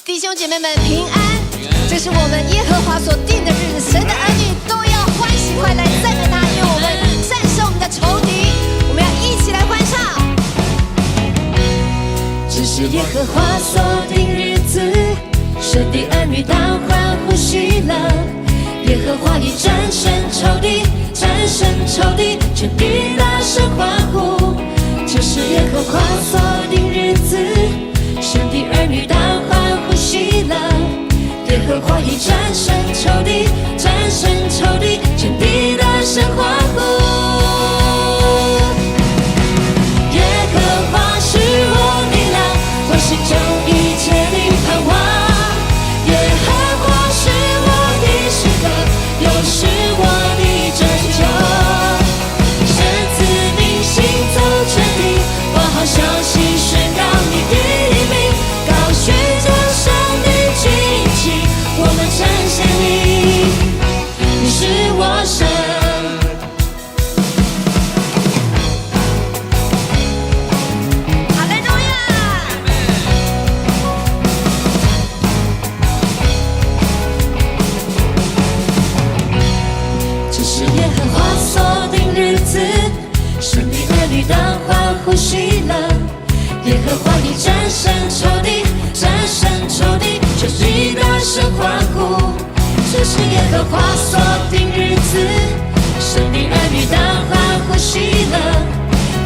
弟兄姐妹們平安。這是我們耶和華所定的日子，神的兒女都要歡喜快樂，讚美他，因為我們戰勝我們的仇敵。我們要一起來歡唱。這是耶和華所定日子，神的兒女當歡呼喜樂。耶和華已戰勝仇敵，戰勝仇敵，全地大聲歡呼。這是耶和華所定日子，神的兒女當歡呼喜樂。耶和華已戰勝仇敵，戰勝仇敵，全地大聲歡呼。耶和華是我力量，我心中一切的盼望。耶和華是我的詩歌，又是我的拯救。神子民行走全地，把好消息宣告你的名，高舉這勝利軍旗，我們稱謝你，你是我神。哈利路亞！這是耶和華所定日子，神的兒女當歡呼喜樂。耶和華已戰勝仇敵，戰勝仇敵，全地大聲歡呼。這是耶和華所定日子，神的兒女當歡呼喜樂。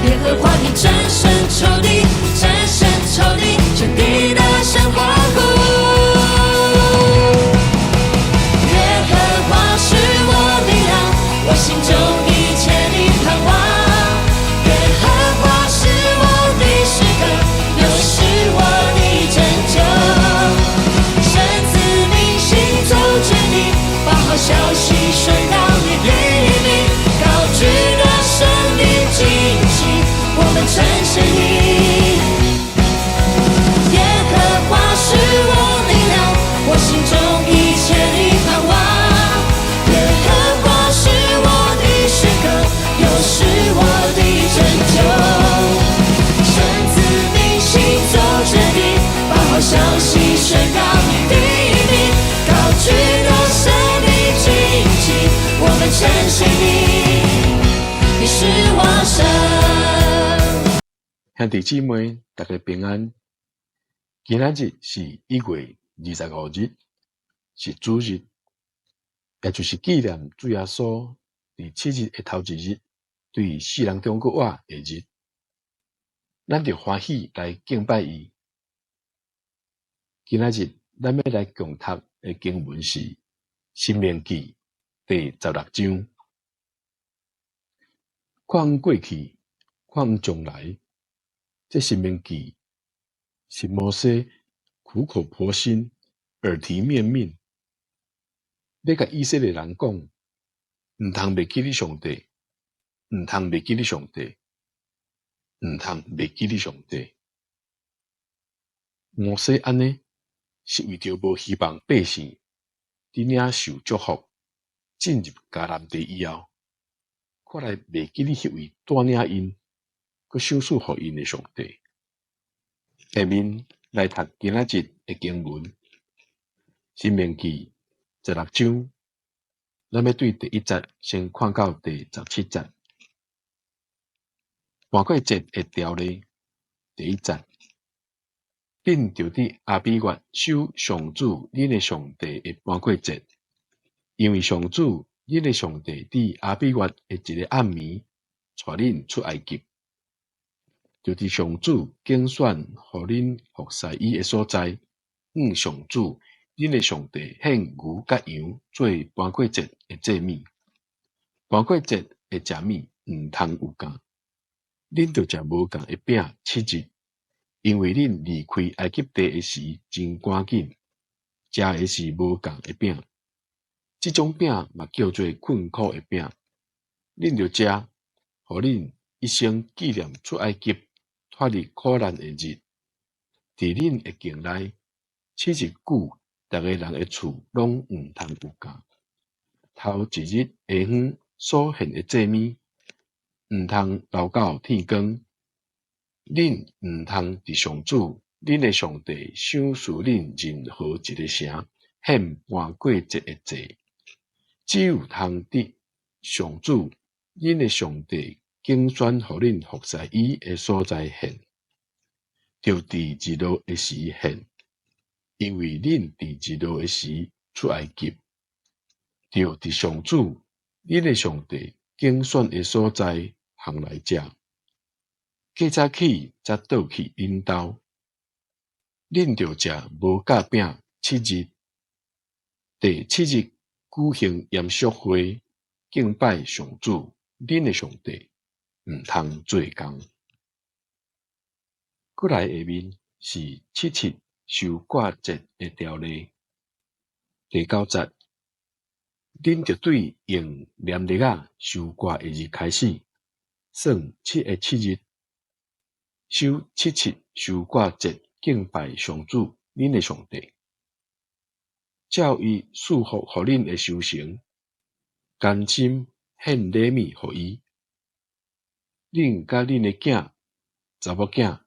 耶和華已戰勝仇敵，戰勝仇敵，全地大聲歡呼。耶和華是我力量，我心中一切的盼望。耶和華是我的詩歌，又是我的拯救。神子民行走全地，把好消息宣告你的名，高舉得勝的旌旗，我們稱謝你。耶和華是我力量，我心中一切的盼望。耶和華是我的詩歌，又是我的拯救。神子民行走全地，把好消息宣告你的名，高舉得勝的旌旗，我們稱謝你，你是我神。兄弟姊妹，大家平安。今仔日是1月25日，是主日，也就是紀念主耶穌佇七日的頭一日對死人中閣活的日。咱著歡喜來敬拜伊。今仔日咱欲來共讀的經文是《申命記》第16章。看過去，看將來，這申命記是摩西苦口婆心、耳提面命，欲共以色列人講，毋通袂記得上帝，毋通袂記得上帝，毋通袂記得上帝。摩西按呢，是為著無希望百姓佇領受祝福，進入迦南地以後，看來袂記得彼位帶領𪜶，閣賞賜予𪜶的上帝。下面來讀今仔日的經文，《申命記》十六章，咱欲對第一節先看到第17節。逾越節的條例，第一節，恁著佇亞比月守上主恁的上帝的逾越節，因為上主恁的上帝佇亞比月的一個暗暝，帶恁出埃及，就佇上主揀選予恁服侍伊的所在，向上主恁的上帝獻牛佮羊做逾越節的祭物。逾越節的食物毋通有仝，恁著食無仝的餅7日，因為恁離開埃及地的時真趕緊，食的是無仝的餅。這種餅嘛叫做困苦的餅。恁著食，予恁一生紀念出埃及脫離苦難的日。佇恁的境內，7日久，逐个人的厝攏毋通有仝。頭一日下昏所獻的祭物，毋通留到天光。恁毋通佇上主恁的上帝賞賜恁任何一个城獻盤過節的祭，只有通佇上主恁的上帝揀選予恁服侍伊的所在獻，著佇日落的時獻，因為恁佇日落的時出埃及，著佇上主恁的上帝揀選的所在烘來食。過早起才倒去恁兜，恁著食無酵餅七日。第七日舉行嚴肅會，敬拜上主恁的上帝，毋通做工。閣來下面是七七收割節的條例。第九節，恁著對用黏栗仔收割的日開始，算七个七日，守七七收割節，敬拜上主恁的上帝，照伊賜福予恁的收成，甘心獻禮物予伊。恁佮恁的囝、查某囝、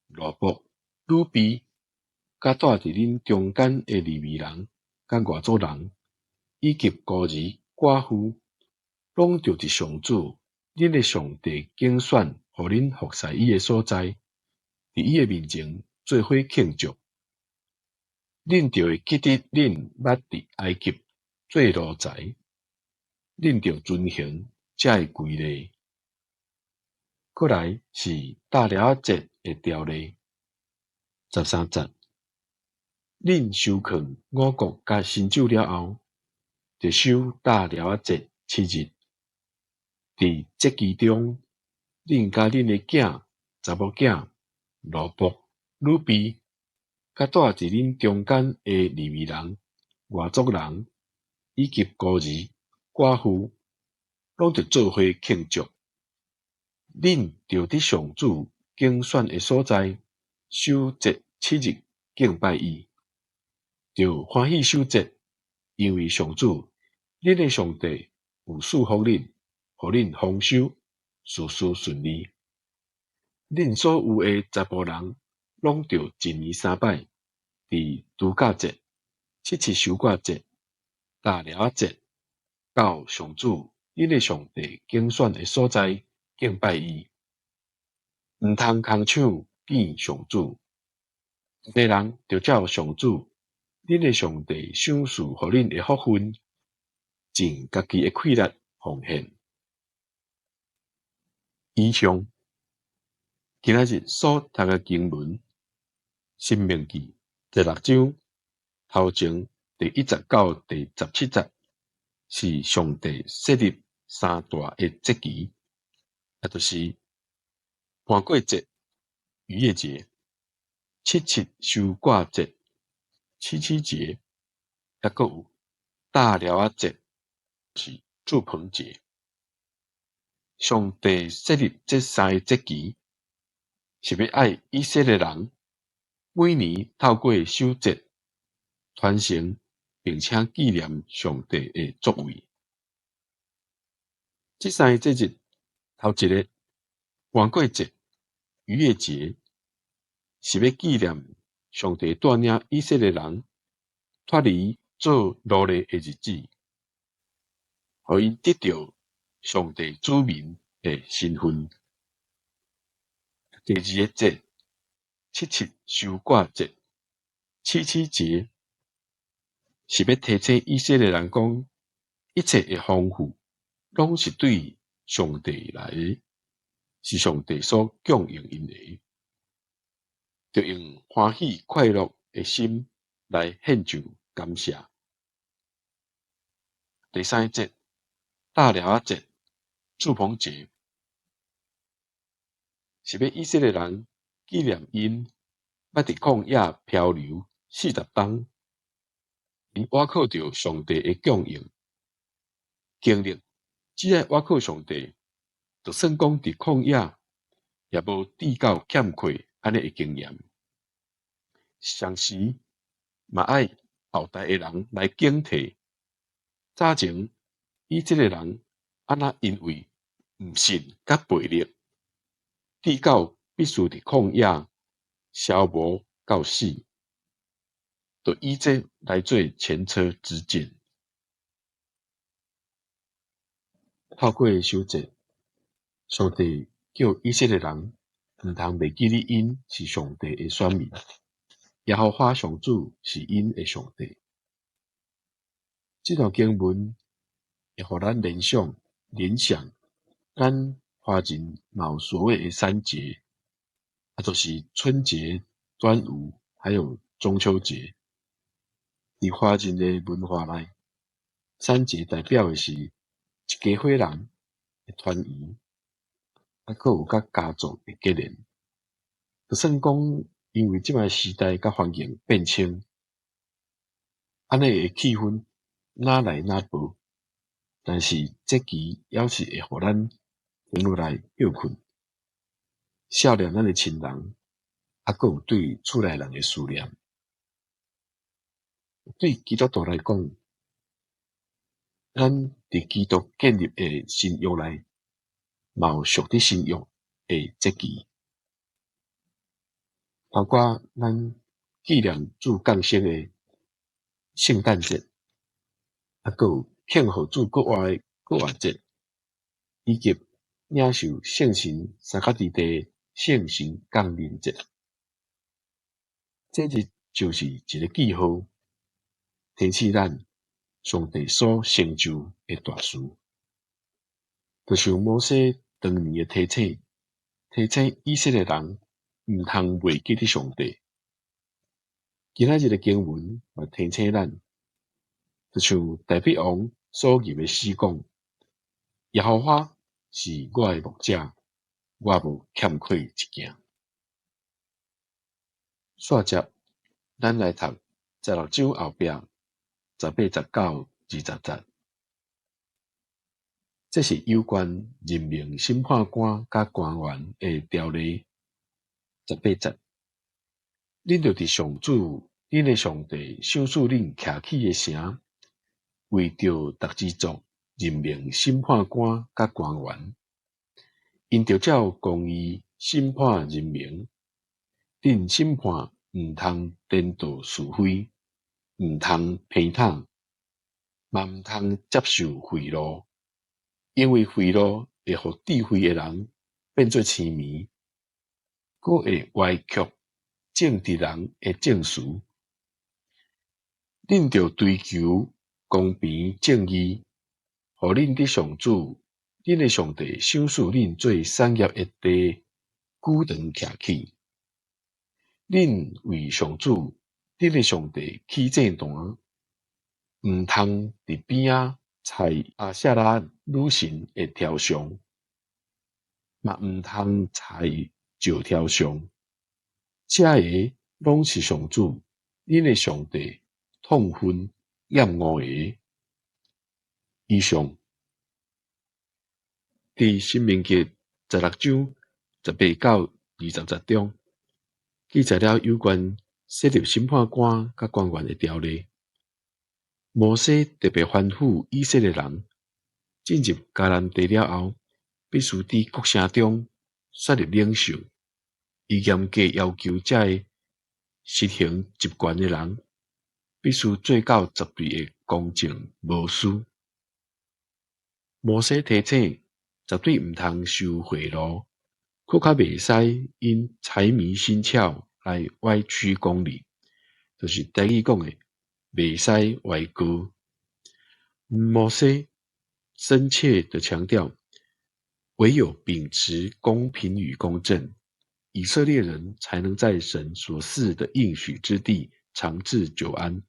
奴僕、女婢，佮住佇恁中間的利未人、佮外族人，以及孤兒寡婦，攏著佇上主恁的上帝揀選予恁服侍伊的所在，佇伊的面前做伙慶祝。恁著會記得恁捌佇埃及做奴才，恁著遵行這个規例。閣來是大寮仔節的條例。13節，恁收囥五穀佮新酒了後，著守大寮仔節七日。佇節期中，恁佮恁的囝、查某囝、奴僕、女婢，佮住佇恁中間的利未人、外族人，以及孤兒、寡婦，攏著做伙慶祝。恁著佇上主揀選的所在守節七日敬拜伊，著歡喜守節，因為上主恁的上帝有賜福恁，予恁豐收，事事順利。恁所有的查埔人，攏著一年三擺，佇度假節、七七收割節、大寮仔節，到上主恁的上帝揀選的所在敬拜伊，毋通空手見上主。這人著照上主恁的上帝賞賜予恁的福分，盡家己的氣力奉獻。以上今仔日所讀的經文，《申命記》第六章頭前第一節到第十七節，是上帝設立三大的節期，也就是盤過節、逾越節、七七收割節、七七節，抑閣有大寮仔節，是住棚節。上帝設立這三个節期，是欲愛以色列人每年透過守節傳承並且紀念上帝的作為。這三个節日，頭一个盤過節、逾越節，是欲紀念上帝帶領以色列人脫離做奴隸的日子，予𪜶得著上帝子民的身份。第二个節，七七收割節、七七節，是欲提醒以色列人講，一切的豐富攏是對上帝來的，是上帝所供應𪜶的，著用歡喜快樂的心來獻上感謝。第三個節，大寮仔節、住棚節，是欲以色列人紀念𪜶捌佇曠野漂流四十冬，𪜶倚靠著上帝的供應，經歷只愛倚靠上帝，就算講佇曠野，也無至到欠缺按呢的經驗。同時嘛愛後代的人來警惕，早前以色列人按怎因為毋信佮背逆，至到必須佇曠野消磨到死，就以這來做前車之鑑。透過守節，上帝叫以色列人毋通袂記得𪜶是上帝的選民，耶和華上主是𪜶的上帝。這段經文會予咱聯想，咱華人嘛有所謂的三節，就是春節、端午，還有中秋節。佇華人的文化內，三節代表的是一家伙人的團圓，閣有佮家族的結連。就算講因為這擺時代佮環境變遷，按呢的氣氛若來若無，但是節期猶是會予咱停落來歇睏，想念咱的親人，閣有對厝內人的思念。對基督徒來講，咱佇基督建立的新約內，嘛有屬佇新約的節期，包括咱紀念主降生的聖誕節，閣有慶賀主復活的復活節，以及領受聖神三甲之地的聖神降臨節。這日就是一个記號，提醒咱上帝所成就的大事。就像摩西當年的提醒，提醒以色列人毋通袂記得上帝。今仔日的經文嘛提醒咱，就像大衛王所吟的詩講：耶和華是我的牧者，我無欠缺一件。煞接，咱來讀十六章後壁18節到20節，這是有關任命審判官佮官員的條例。18節，恁著佇上主恁的上帝賞賜恁徛起的城，為著逐支族任命審判官佮官員，𪜶著照公義審判人民。恁審判毋通顛倒是非，毋通偏袒，嘛毋通接受賄賂，因為賄賂會予智慧的人變做癡迷，閣會歪曲正直人的證詞。恁著追求公平正義，予恁佇上主恁的上帝賞賜恁做產業的地久長徛起。恁為上主恁的上帝起祭壇，毋通佇邊仔採亞舍拉女神的雕像，嘛毋通採石雕像。這个攏是上主恁的上帝痛恨厭惡的。以上，佇申命記十六章18到20節中，記載了有關設立審判官佮官員的條例。摩西特別吩咐以色列人進入迦南地了後，必須佇各城中設立領袖，伊嚴格要求這个實行職權的人，必須做到絕對的公正無私。摩西提醒，絕對毋通收賄賂，閣較袂使因財迷心竅來歪曲公理，就是台語講的袂使歪告。摩西深切的強調，唯有秉持公平與公正，以色列人才能在神所賜的應許之地長治久安，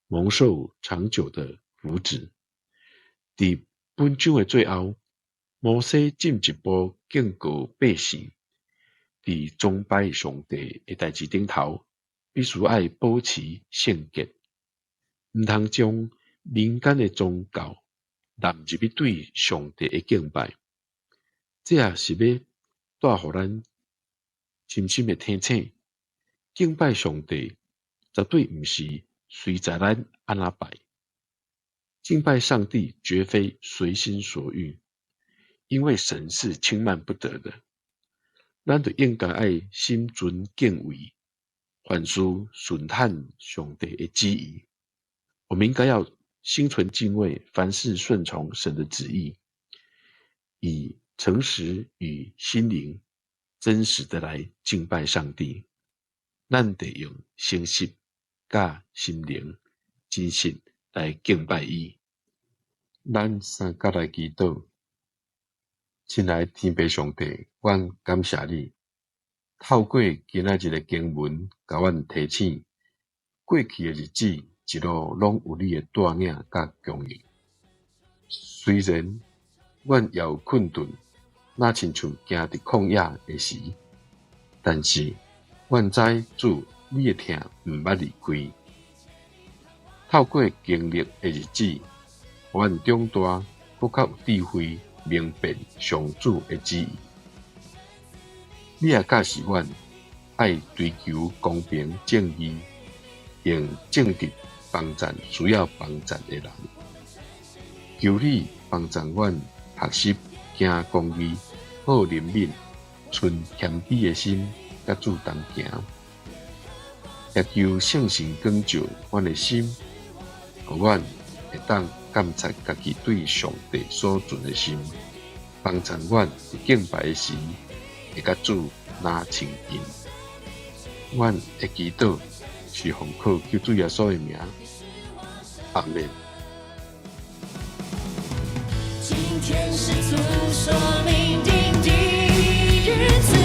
蒙受長久的福祉。佇本章的最後，摩西進一步警告百姓，佇崇拜上帝的代誌頂頭，必須愛保持聖潔，毋通將民間的宗教納入去對上帝的敬拜。這也是欲帶予咱深深的提醒：敬拜上帝絕對毋是隨在咱按怎拜。敬拜上帝絕非隨心所欲，因為神是輕慢不得的。咱就應該愛心存敬畏，凡事順趁上帝的旨意。我們應該要心存敬畏，凡事順從神的旨意，以誠實與心靈真實的來敬拜上帝。咱得用誠實佮心靈真實來敬拜伊。咱三佮來祈禱，親愛的天父上帝，阮感謝你，透過今仔日的經文，共阮提醒，過去的日子一路攏有你的帶領佮供應。雖然阮也有困頓，若親像行佇曠野的時，但是阮知主你的疼毋捌離開。透過經歷的日子，予阮長大，閣較有智慧，明辨上主的旨意。你也教示阮愛追求公平正義，用正直幫贊需要幫贊的人。求你幫助阮學習行公義、好憐憫、存謙卑的心，佮主同行。也求聖神光照阮的心，予阮會當監察家己對上帝所存的心，幫助阮佇敬拜的時，會佮主若親近。阮的祈禱是奉靠救主耶穌的名，阿們。今天是主所命定的日子。